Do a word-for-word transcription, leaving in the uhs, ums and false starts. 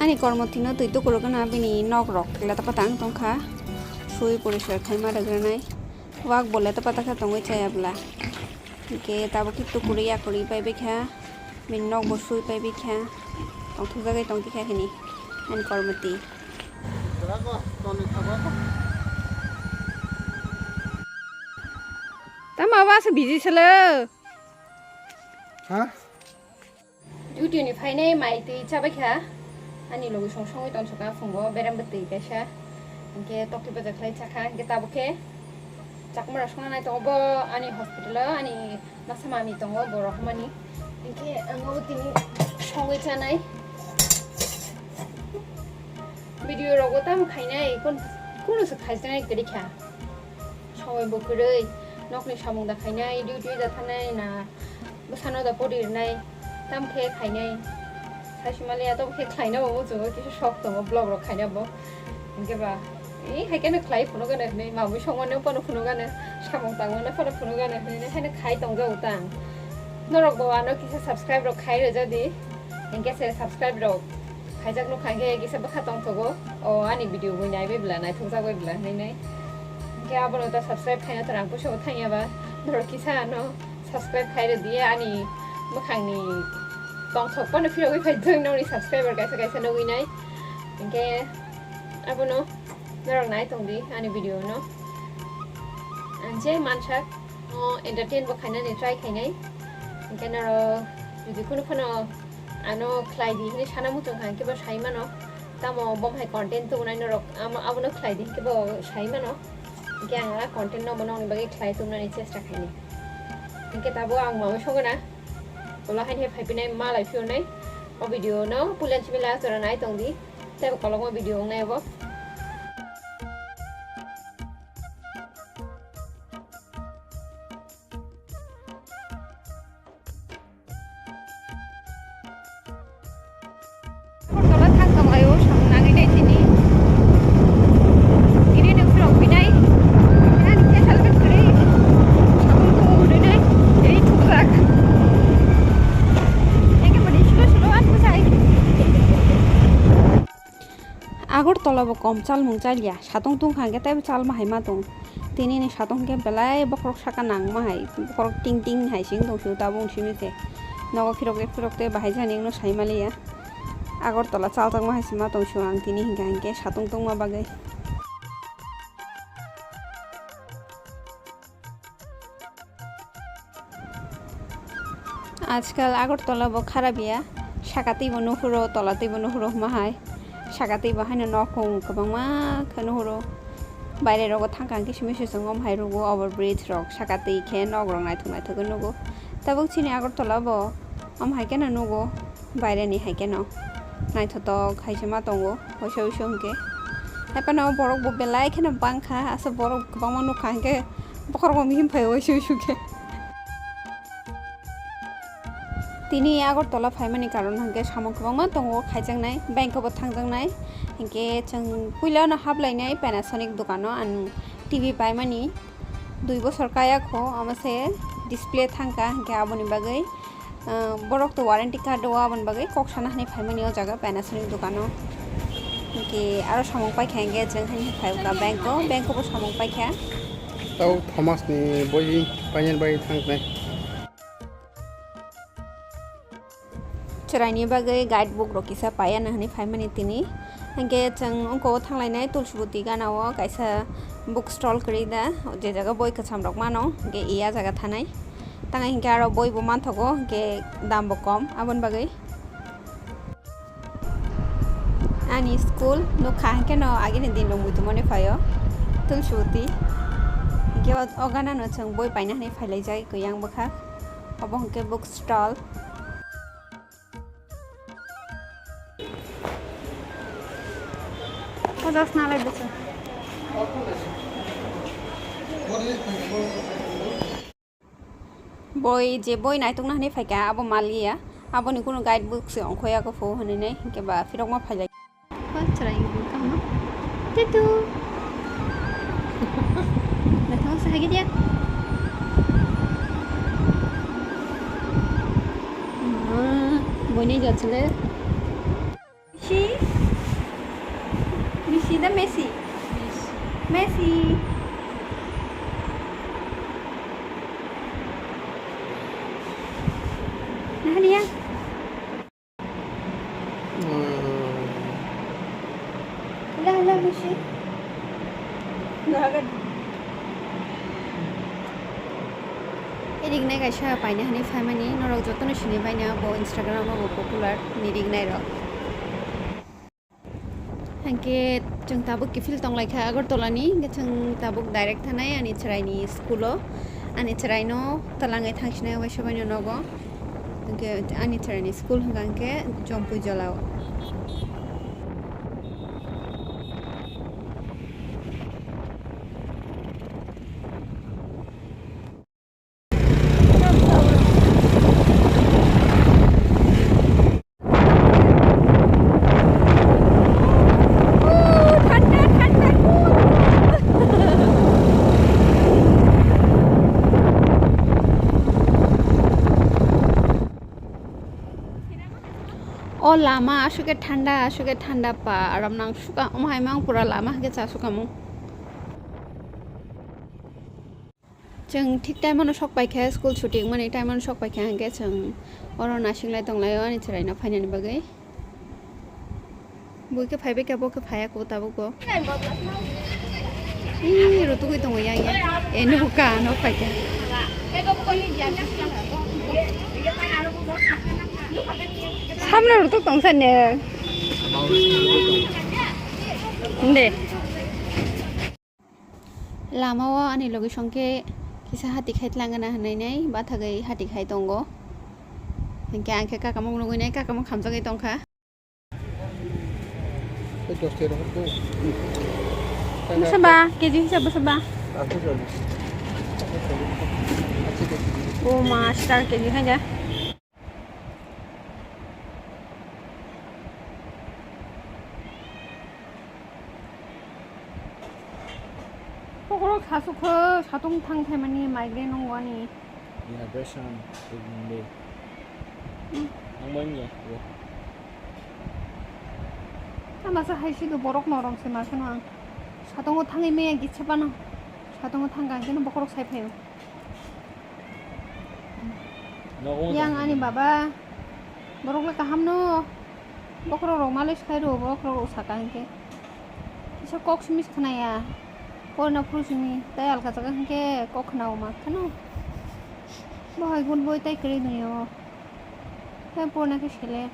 Ani kormo tino twi tukurok gana bini nok rok leta pata wng tongkha. Sui poriskar khaima rwgranai. Wak bo leta pata khe tongwi chaya bwla. Hinkhe tabuk khe tukurwi yakurwi paibai kha. Bini nok bo sui paibai kha. Tongthokjagwi tongkhe kha hini ani kormo twi. Tamo abo asa busy salo. Ha? Duty ni phainai mai twi chabai kha. Ani logi song songwi tong sokha phungo berem bwtwi kaisa. Hinkhe tokti baja khlai chakha hinkhe tabuk khe chakma rok songna nai tongo bo ani hospital o ani masa mami tongo borok hamani. Hinkhe ang o tini songwi chanai. Video rogo tamo khainai kun kunu se khaijaknai kwrwi kha. Somoi bo kwrwi, nokni samung da khainai, duty da thanai na, bwsano da pori rwnai, tam khe khainai. Saisi maliya, tobo khe khlaina bo muchungo, kisa sok tongo vlog rok khaina bo. Hinkhe ba, e, hai kheno khlai phunukgano hinwi, mamui songmano phano phunukgano, samung tangmano phano phunukgano hinwi, haino khai tongjago tang. Norok bo ano kisa subscribe rok khai rwjadi, hinkhe se subscribe rok khaijak nukha hinkhe kisa bwkha tongthogo. O ani video bo naibai bwla, naithokjak bai bwla hinwi nai. Hinkhe abono ta subscribe khaina ta rang puisa bo thangya ba. Norok kisa ano subscribe khai rwdi ani mwkhangni tongthok phano phirogwi phai jeng nokni subscriber kaisa kaisa nugwi nai. Hinkhe abono norok nai tongdi ani video no. Ang je mansak no entertain bo khainani try khainai. Hinkhe norok jodi kunu phano ano khlai di hinwi sana muchung kha, hinkhe bo sai mano. Tamo bo hai content tubunai norok, amo, abono khlai di, hinkhe bo sai mano. Hinkhe ang a content no bo nokni bagwi khlai tubunani chesta khaini. Hinkhe tabuk ang mamui songona. Ulo haini phai pinai malai phiyonai. O video no puila simi last jora nai tongdi. Tei bo kolokma video wngnai bo. Agartala thang tong laio, samung nangwi nai tini. Tini nung phirok pinai. Ani khe salka kwrwi. Samung tong uri nai. Tei thukjak. Eke mani silo silo an bwsai. Agartala bo kom chalmung chalya, satong tungkha hwnkhe teibo chalma hai ma tong. Tini ni satong hwnkhe belai bokhorok saka nangma hai, bokhorok ting ting hai sing tong sio tabuk simi se. Nogo phirok de phirok de bahai jani wngno sai maliya. Agartala chaljakma hai se ma tong sio ang tini hwnkha hwnkhe satong tongma bagwi. Ajkal Agartala bo kharap ya, saka twi bo nuhuro, tola twi bo nuhuro hwnma hai. Saka twi bo haino nokhung kwbangma khe nuhuro. Baire rogo thangkha hwnkhe simi sujung om hai rwgo over bridge rok, saka twi khe nok rok naithok naithok khe nugo. Tabuk chini Agartala bo om hai kheno nugo. Baireni hai kheno naithotok hai se ma tongo, waisa waisa hwnkhe. Hai phano borok bo belai kheno bangkha, aswk borok kwbangma nukha hwnkhe bokhorok bo mihim phai waisa waisa hwnkhe. Tini Agartala phaimani karon hwnkhe samung kwbangma tongo khaijaknai, bank o bo thangjaknai. Hinkhe chwng puila no haplainai Panasonic dukano ang T V paimani. Dui bosor kaya kho, omo se display thangkha, hinkhe aboni bagwi, ah, borok to warranty card rwo, aboni bagwi kok sana hinwi phaimani o jaga Panasonic dukano. Hinkhe aro samung paikha, hinkhe chwng haino phaiwkha bank o, bank o bo samung paikha. Tau Thomas ni boi painani bagwi thangkhe. Chwraini bagwi guide book rok kisa paiya na hinwi phaimani tini. Hinkhe chwng wngkho o thanglainai Tulsiboti gana o kaisa book stall kwrwi da, je jaga boi kwcham rok mano, hinkhe iya jaga thanai. Tang hinkhe aro boi bo manthogo, hinkhe dam bo kom, aboni bagwi. Ani school nukha hinkhe no agini din rok muitu mani phaio Tulsiboti. Hinkhe o, o gana no chwng boi paina hinwi phailaijak kwbang bwkha. Obo hinkhe book stall. O jasna lai bwswk. Boi, je boi naitokna hinwi phaikha, abo maliya. Aboni kunu guide book se ongkhoya kho pho hinwi nai, hinkhe ba phirokma phailai. Ba chwrai wngkha no. Titu. Naithok se hagi dia. Ah, boini jachole. Messi? Messi da Messi? Messi. Nahaniya? Hala, hala, Messi. Nahagan. Irignai kaisa paina hani famani, norok jotono sini baina bo Instagram o bo popular ni rignai rok. Hingke chwng tabuk kiphil tonglaikha Agartala ni, hingke chwng tabuk direct thanai ani chwraini school o, ani chwraino twlangwi thangsinai waisa baino nogo, hingke ani chwraini school hwnkha hingke Jompui Jolao. O lama aswk khe thanda, aswk khe thanda pa, aram nang suka, omo hai mang pura lama hwnkhe cha suka mung. Chwng thik time-o sok paikha, school chuti wngmani time-o sok paikha, hwnkhe chwng oro nasinglai tonglaio ani chwraino phainani bagwi. Bo khe phaibai kha, bo khe phaiya kho tabuk bo. Ee, rutugwi tongo yang yang. Ee, nugo ka, nok paikha. Samno rutuk tongsa ne. Nde. Lama o ani logi song khe kisa hati khai tlangana hinui nai bathagwi hati khai tongo. Hinkhe ang khe kakamung nugui nai, kakamung khamjagwi tongkha. Bwsaba, K G hisab bwsaba? O ma, star K G hai da. Bokhorok sasukho, satung thang thaimani migraine wngo ani. Inauguration, Monday. Hmm. Ang bai miya, bo. Tama sa hai sido borok norong se ma sano ang. Satungo thangwi maya gitse pano. Satungo thangka ang keno bokhorok sai phaio. Nogo yang tong ani baba, borok le kaham no, bokhorok rok malai swkhairo, bokhorok rok saka hinkhe. Kisa kok simi se khnaya, porna phuru simi, tai alka jaga hinkhe kok khnao ma kheno. Bo hai gun boi tai kwrwi nungya o. Tai porna khe sele.